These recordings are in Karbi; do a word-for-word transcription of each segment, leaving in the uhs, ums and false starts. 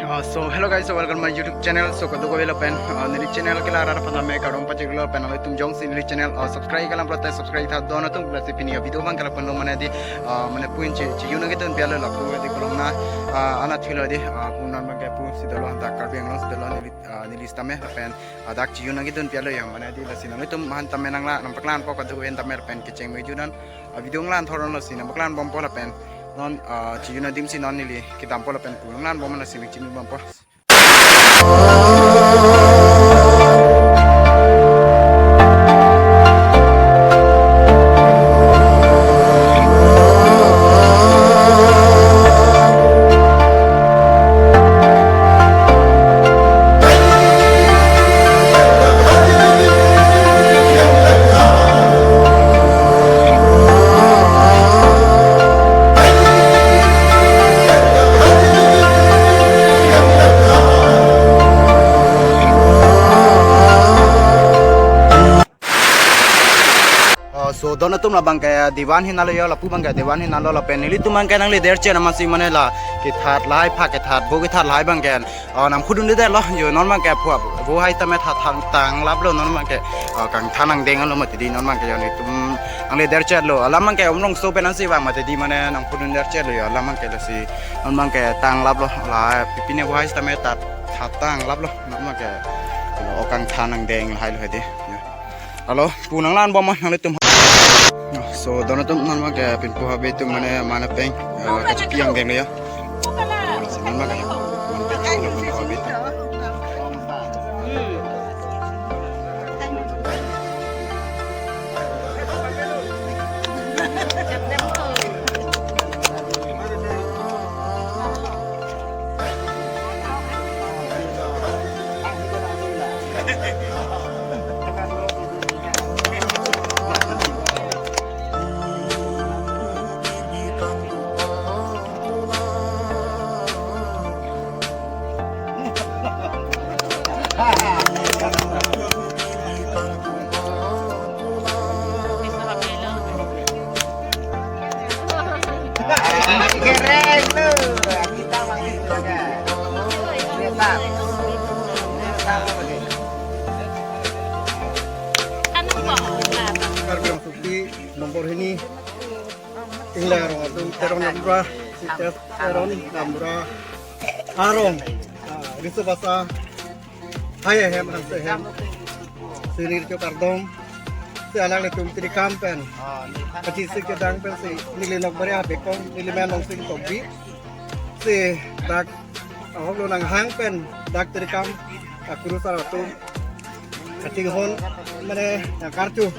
Uh, so hello guys, so welcome my YouTube channel. So kadokave lapen uh, neli channel ke la rara phan tame kardom pajirlo lapen nanglitum jongsi neli channel uh, subscribe kalang prate subscribe tha don atum plus pini ya video abang ke lapen lo mane di uh, mane pu-in chi chi yun nangkedun pialo lapu di kolong na uh, ana thilo di uh, pu non abang ke pu si dolo dak Karbi Anglong si dolo neli uh, neli sitame lapen uh, dak chi yun nangkedun pialo ya mane di lasi nanglitum aphan tame nanglang nangpaklang po kadokave tame lapen kecheng me junan uh, video nglan thoron lasi nangpaklang bompo lapen non uh, chi yun adim si non neli kedampo lapen pu nglan bom lasi nangchini bompo. Oh, so don atum labang ke Dewan Hill nalo yo, lapu abang ke Dewan Hill nalo lapen nelitum abang ke nangle der chen amatsi mane la kethat lahai pha kethat bo kethat lahai abang ke. Oh, nangkhudun de lo yo non abang ke phu bo hai tame tha thang tang laplo non abang ke. Oh, kangthan angdeng lo mati di non abang ke yo nelitum nangle der chen lo. Alam abang ke umrong so penang si abang mati di mane nangkhudun der chen lo yo alam abang ke lasi non abang ke tang laplo la pipine bo hai tame tat tha tang laplo non abang ke. Oh, kangthan angdeng lahai lo di. Alo, pu nanglang bom nanglitum. So, don atum non abang ke pinpo habe atum mane mana peng eh, kachipi angdeng ya. Si non abang ke. Mana peng lo pinpo habe atum. Keren tu. Kita makin jaga. Kita. Kita lagi. Karbi Anglong Sukti nombor hini. Ingla arong atum Teron Damra, si Tes Teron Damra arong. Ah, Riso Basa hai ahem, Hanse ahem, Sini Richo Kardom, si alanglitum tirikam pen, kachisi kedang pen si neli Nokbari Habe Kong, neli men Longsing Tokbi, si dak ahok lo nanghang pen dak tirikam akurusar atum kachinghon mane nangkarju.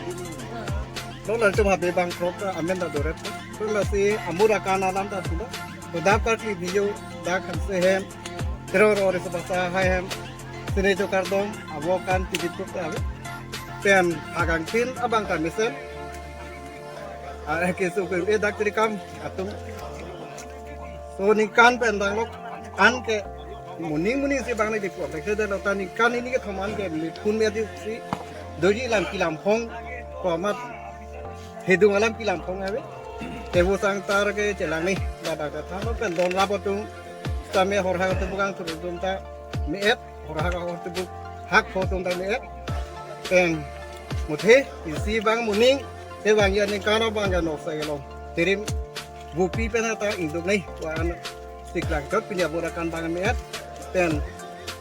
Lo latum habe abang krok amen ta doret. Lo lasi amur akan alam ta sudah. Lo dak karkli biyo dak Hanse ahem. Teron ro Riso Basa hai ahem. Sini Richo Kardom avo kan tidip tuk ta ave. Pen hagang tin abang kan mesen. Ah, eh, keso ke eh dak tirikam atum. So ningkan pen dang lok an ke muning muning si bang le dipu. Bek se da lo ta ningkan hini kethom an ke mithun me di si doji lam kilam phong ko amat hedung alam kilam phong ave. Tebu sang tar ke chelang ni da da ka thang pen don lap atum. Tame hor ha tu bugang tu dum ta me et. Hor hak hor tebuk hak pho tum ta me et. Pen muthe isi bang muning te bang ya ningkan abang ya nok sai long. Terim bupi pen ta ingduk nei wan siklang chot pin ya bora kan bang me et. Pen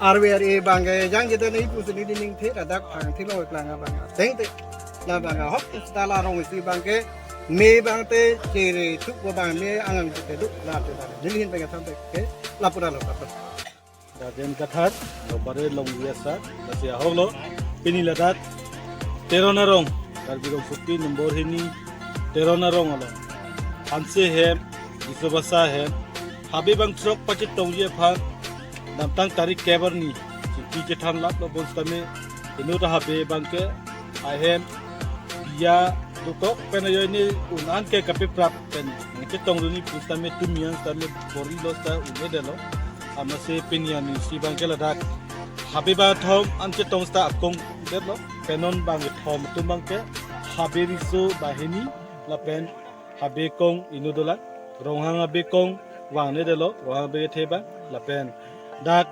arve arve bang ke jang jete nei pu sini di ning the ladak phang thi lo klang abang. Teng te la bang hok ta la rong isi bang ke me bang te chere thuk bo bang me angang te duk la te bang. Nilhin bang tham te ke la pura lo kap. Rajen Kathar, Nokbari Longri Asar, lasi ahok lo, pini ladak, Teron arong, Karbi Anglong Sukti nombor hini, Teron arong alo. Hanse ahem, Riso Basa ahem, habe bang throk pachetongji aphan, damtang tarik kep arni, chingki chethan lap lo bonsitame, inut habe bang ke, ahem, biya dokok pen ajoine un an ke kapeprap pen nangchetong dunji pusitame tumi an sitame bor-i lo sita un-edetlo. Amatsi pini arni si bang ke ladak habe bang thom an chetong sita akong detlo. Pen non bang kethom atum bang ke habe riso banghini lapen habe kong inut dolang. Ronghang habe kong vangnedetlo, Ronghang habe kethe bang lapen Dak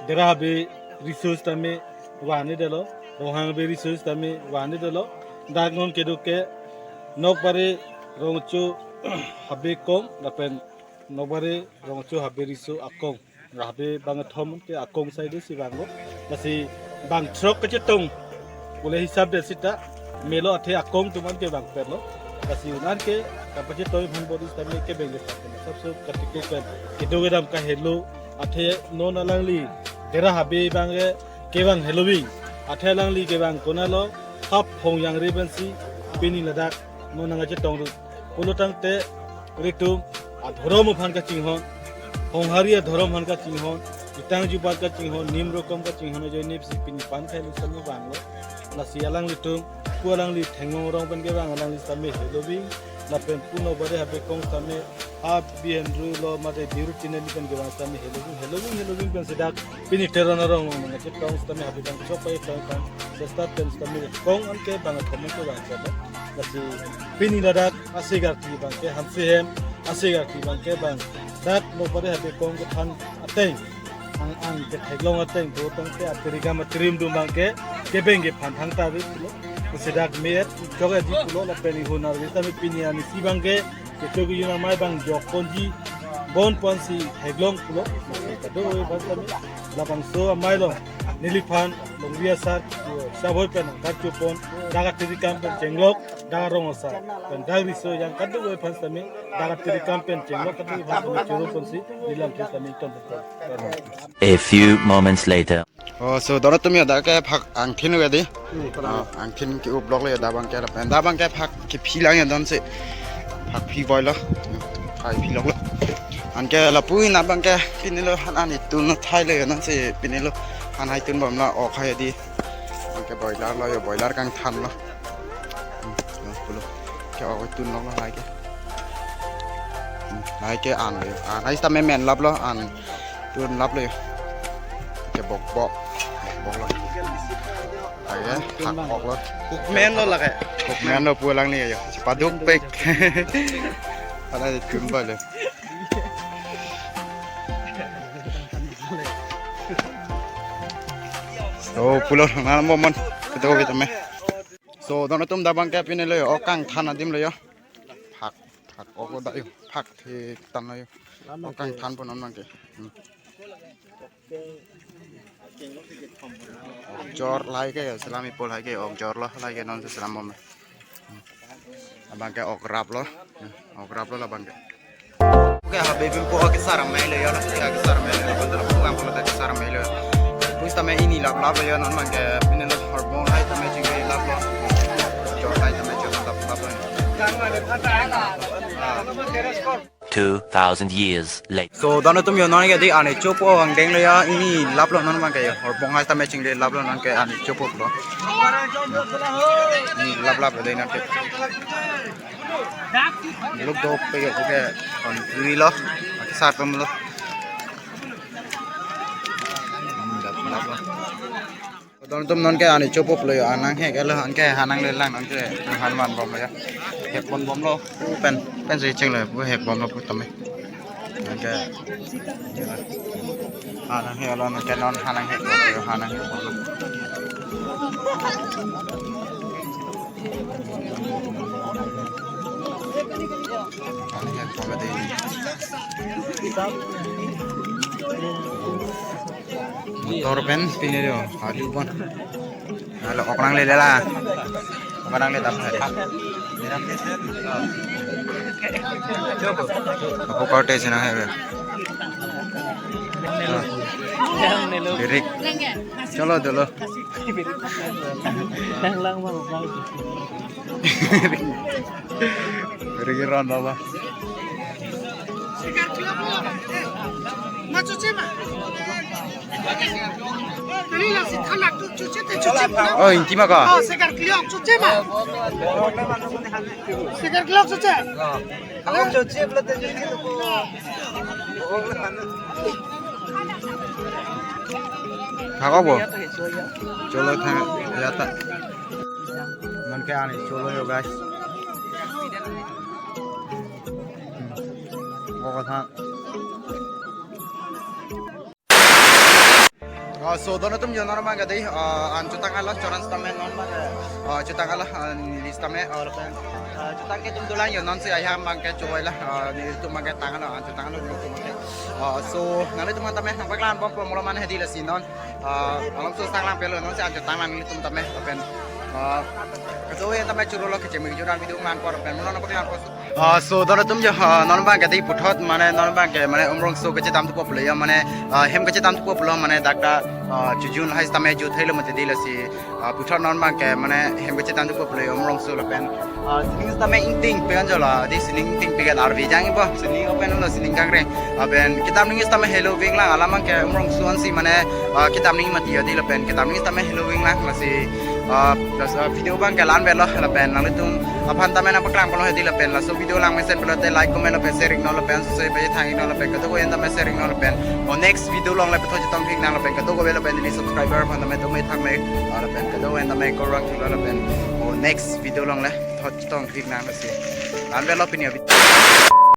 Dera Habe Riso sitame vangvedetlo, Ronghang Habe Riso sitame vangvedetlo. Dak non kedo ke Nokbare Rongcho Habe Kong lapen Nokbare Rongcho Habe Riso akong. Habe bangkethom ke akong side si vanglo. Lasi bangthrok kachetong pule hisap det seta melo athe akong atum an ke vangpetlo. Lasi un an ke kapachetong aphan bodi sitame kebeng ke sap. Sap so katiko pen kedo kedam kahelo athe non alangli Dera Habe abang ke kevang heloving. Athe alangli kevang konatlo, hap Hongjangre pensi pini ladak non nangkachetong ru. Pulo tangte ilitum adhorom aphan kachinghon, Honghari adhorom aphan kachinghon, Itang Jubat kachinghon, Nim Rokom kachinghon ajoine si pini pan khailu sitame vanglo. Lasi alanglitum, pu alangli Thenglong arong pen kevang alangli sitame heloving, lapen pu Nokbare Habe Kong sitame ha Bihenru lo mate Biru Tinali pen kevang sitame heloving, heloving, heloving pensi dak pini Teron arong along nangkachetong sitame habe bangthrok pai tong tong sesta pen sitame kong an ke bangkethom ke vangpetlo. Lasi pini ladak ase karti abang ke Hanse hem, ase karti abang ke bang dak Nokbare Habe Kong kethan ateng, ang ang ketheklong ateng do tangte atirikam atirim atum abang ke kebeng ke phan thangta avepulo. Lasi dak me-et jok edi pulo lapen ihun arvi sitame pini arnisi abang ke kecho kejun amei bang jok ponji bon ponsi theklong pulo. Kadokave aphan sitame labangso amei along neliphan longri asar saboi pen nangkarju pon, dak atirikam pen chenglok, dak arong asar pen dak riso yang kadokave aphan sitame, dak atirikam pen chenglok kadokave aphan sitame choro ponsi neli lamthe sitame ton ton. A few moments later. Oh, so dona tumi ada ke phak angthin ke di? Hmm, pernah. Oh, angthin ke-uplok le da abang ke lapen da abang ke phak kephi lang ya don si. Phak phi boy lo. Phak phi lok lo. Anke lapu-an abang ke pini lo han ani tun lo thai le ya don si pini lo han hai tun bom lo ok hai di. Anke boiler lo yo, boiler kangthan lo. Hmm, yo, pulo. Ke ok tun lo lo hai ke. Hmm, hai ke an lo yo. An hai sitame men lap lo an. Tun lap lo yo. Ke bok bok. Bok bok lo. Aye, hak bok lo. Cookman lo lake. Cookman lo pu alangli yo. Paduk pek. Pada tun ba lo. Oh, pulo nang mo mon. Kedo kita me. So, dona tum da abang ke pini lo yo. Ok kangthan adim lo yo. Phak, phak ok lo da yo. Phak thik tan lo yo. Ok kangthan pon non abang ke. Hmm. Ok jor lahai ke yo, selam ipul hai ke, ok jor lo lahai ke non si selam bom. Hmm. Abang ke ok rap lo. Hmm. Ok rap lo labang ke. Oke, habe pin pu ok kesar amei lo yo, ok kesar amei lo yo, bentar pu ang pu kesar amei lo yo. Pu sitame ini lap lap lo yo, non abang ke pini lo horbong hai sitame chingri lap lo. Jor hai sitame jor lap lap lo. Ah. Two thousand years later. So, dona tum yo non ke di ani chopo angdeng lo ya, ini lap lo non abang ke yo. Horbong hai sitame chingri lap lo non ke ani chopo lo. Ini lap lap lo dei non ke. Lok do pe yo ke kon ri lo. Sar pem lo. Ini lap lap lo. Dona tum non ke ani chopo lo yo, anang he ke lo, anke hanang le lang non ke han man bom lo ya. Hek pon bom lo, pen, pen si cheng lo, pu hek bom lo pu tame. Anke hanang he lo, non ke non hanang he lo, hanang he lo. Hanang he lo de. Motor pen pini lo, alu pon. Halo, ok nangle lela. Ok nangle dap hari. Ako korte sina hai. Birik. Cholo dolo. Lang lang bang, bang. Birik ron baba. Oh, inti ma ka? Oh, segar kliok chuche ma. Segar kliok chuche. Thak ok bo. Cholo thang ya ta. Non ke ani cholo yo guys. Bo ka thang. Uh, so don atum jo, non abang ke dei, uh, an chotang alo, choran sitame non abang ke, uh, chotang alo, uh, neli sitame, uh, lapen, uh, chotang ke atum dolang jo, non si ayam abang ke choi la, uh, nelitum abang ke tang alo, an chotang alo nelitum abang ke. Uh, so nanglitum tame nangpaklang bompo, molo man hedi lasi non, uh, along so sang lang pelo, non si an chotang lang nelitum tame, lapen, uh, kachoi tame churolo, kechemi kejuran video man por, lapen molo nangpaklang bompo. Uh, so don atum jo, uh, non abang ke dei puthot, mane non abang ke, mane Umrongso kachethan thupo pulo jo, mane, uh, hem kachethan thupo pulo, mane dak ta, uh, chojun hai sitame juthailo mati dei lasi, uh, puthot non abang ke, mane hem kachethan thupo pulo jo Umrongso lapen, uh, sining sitame ingtingpik an jo la, dei sining ingtingpik an, arve jang ibo, sining open lo, sining kangreng, lapen kedam nangji sitame helo ving lang, alam abang ke Umrongso ansi, mane, uh, kedam nangji mati jo dei, lapen kedam nangji sitame helo ving lang lasi, uh, plus, uh, video abang ke la-an vetlo, lapen nanglitum aphan tame nangpaklang ponlo hedi, lapen laso video lang mesen pulote like, comment lapen share iknon, lapen subscribe pachethang iknon, lapen kadokave tame share iknon, lapen o next video along le puthot chetong thik nang, lapen kadokave lapen neli subscriber aphan tame tumethang le, ah, lapen kadokave tame korang thiklo, lapen o next video along le puthot chetong thik nang lasi. La-an vetlo pini a video.